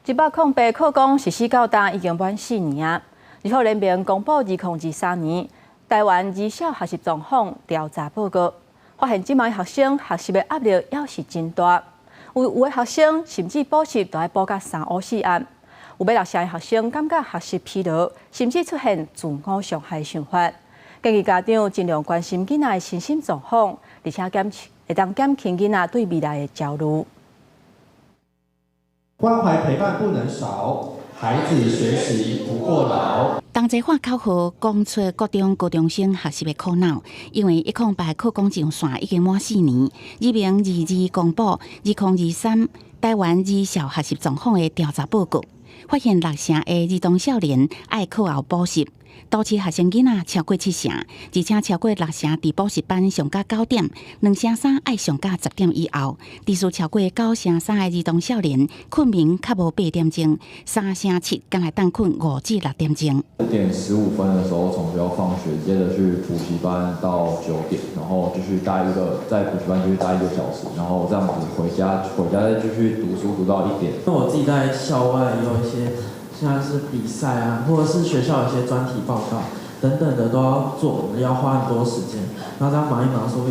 108課綱實施到今已經滿4年啊！兒福聯盟公布2023年台灣兒少學習狀況調查報告，發現這馬學生學習的壓力猶是真大，有的學生甚至補習都愛補到三烏四暗，有欲六成的學生感覺學習疲勞，甚至出現自我傷害想法。建議家長盡量關心囡仔的身心狀況，而且會當減輕囡仔對未來的焦慮。關懷陪伴不能少，孩子學習不過勞。同齊喊口號，講出國中高中生學習的苦惱。因為108課綱上線已經滿四年，二零二二公布2023台灣兒少學習狀況的調查報告，發現六成的兒童少年愛課後補習。都市學生囡仔超過七成，而且超過六成佇補習班上到9點，兩成三愛上到10點以後。至少超過九成三的兒童少年睏眠較無8點鐘，三成七敢會當睏5至6點鐘。10點15分的時候從學校放學，接着去補習班到9點，然後繼續待一個在補習班繼續待一個小時，然後這樣子回家，回家再繼續讀書讀到1點。那我自己在校外有一些，像是比賽啊，或者是學校有些專題報告等等的都要做，要花很多時間。然後這樣忙一忙，說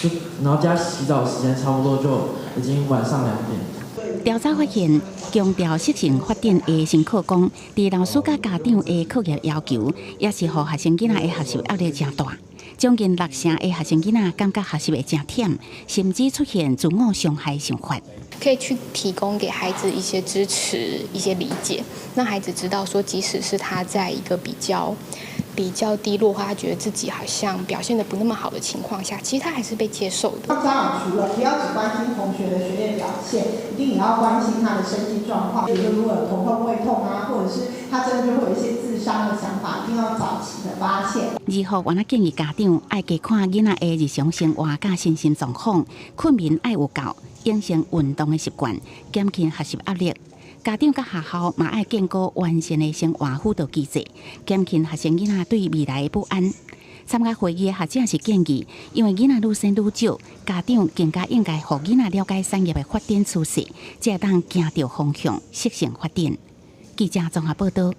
就然後加洗澡時間，差不多就已經晚上2點。調查發現，強調適性發展的新課綱，佇老師佮家長的課業要求，也是予學生囡仔的學習壓力誠大。將近六成的學生囡仔感覺學習會誠忝，甚至出現自我傷害想法。可以去提供給孩子一些支持、一些理解，讓孩子知道說，即使是他在一個比較低落，或他覺得自己好像表現得不那麼好的情況下，其實他還是被接受的。家長除了不要只關心同學的學業表現，一定也要關心他的身心狀況。比如說，如果有頭痛、胃痛啊，或者是他真的就會有一些自傷的想法，一定要早期的發現。兒福原來建議家長愛加看囡仔的日常生活佮身心狀況，睏眠愛有夠，養成運動的習慣，減輕學習壓力。家長佮學校嘛愛建構完善的生活輔導機制，減輕學生囡仔對未來的不安。參加會議的學者是建議，因為囡仔愈生愈少，家長更加應該予囡仔了解產業的發展趨勢，才會當行著方向，適性發展。記者綜合報道。